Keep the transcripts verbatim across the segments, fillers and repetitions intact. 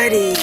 Ready.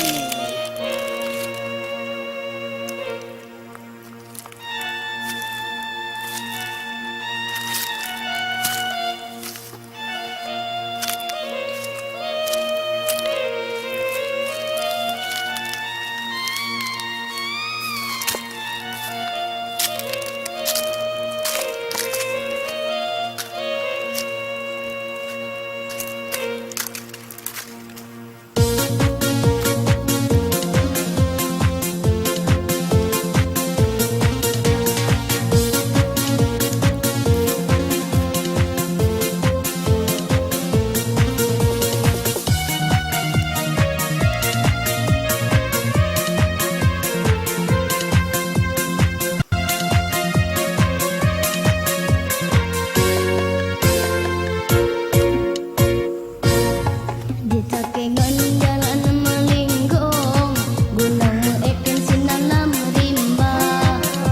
Jitake ngon jalan meulinggong, gunong meuék sinan lam rimba.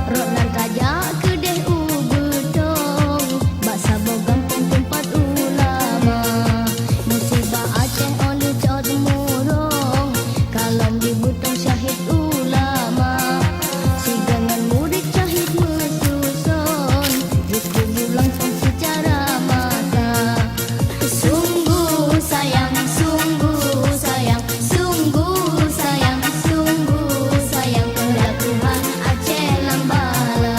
Rot nan tajak keudeh u beutong, bak saboh gampông teumpat ulama. Musibah Aceh 'oh lheueh cot murong, kalon di beutong syahid ulama. Sigoe ngon murit syahid meususon, jikubu langsong seucara masa. Sungguh sayang, sungguh sayang, sungguh sayang, sungguh sayang, keuhai Tuhan Aceh lam bala.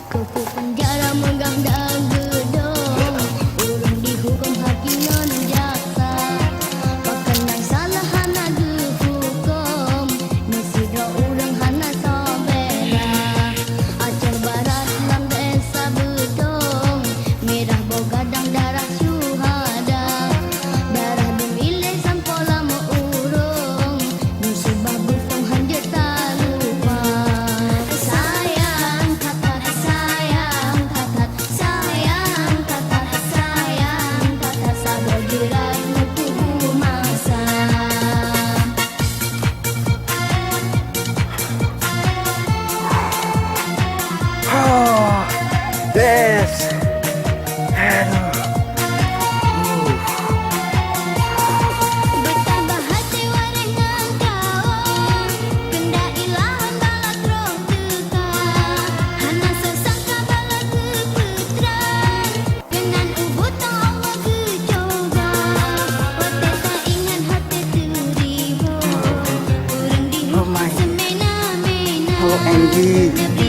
Keupeue peunjara meugah dan geudong, ureuëng dihukôm hakém ngon jaksa. Pakon nyang salah hana geuhukôm, meusidroe ureuëng hana soe bela. Aceh Barat lam desa Beutong, mirah boh gadang darah syuhada. Darah dum ilée sampoe lam ureuëng, musibah Beutong hanjeuet talupa. Sayang that-that, sayang that-that, sayang that-that, sayang that-that, saboh jeurat meukubu masa. Best. Aduh. Beutambah até waréh ngon kawöm, keundak ilôn balat roh teuka. Hana soe sangka balat geupeutrang, keunan u Beutong Allah geucoba. Watée taingat até teuriboh, ureuëng dihukôm seumena-mena. O M G.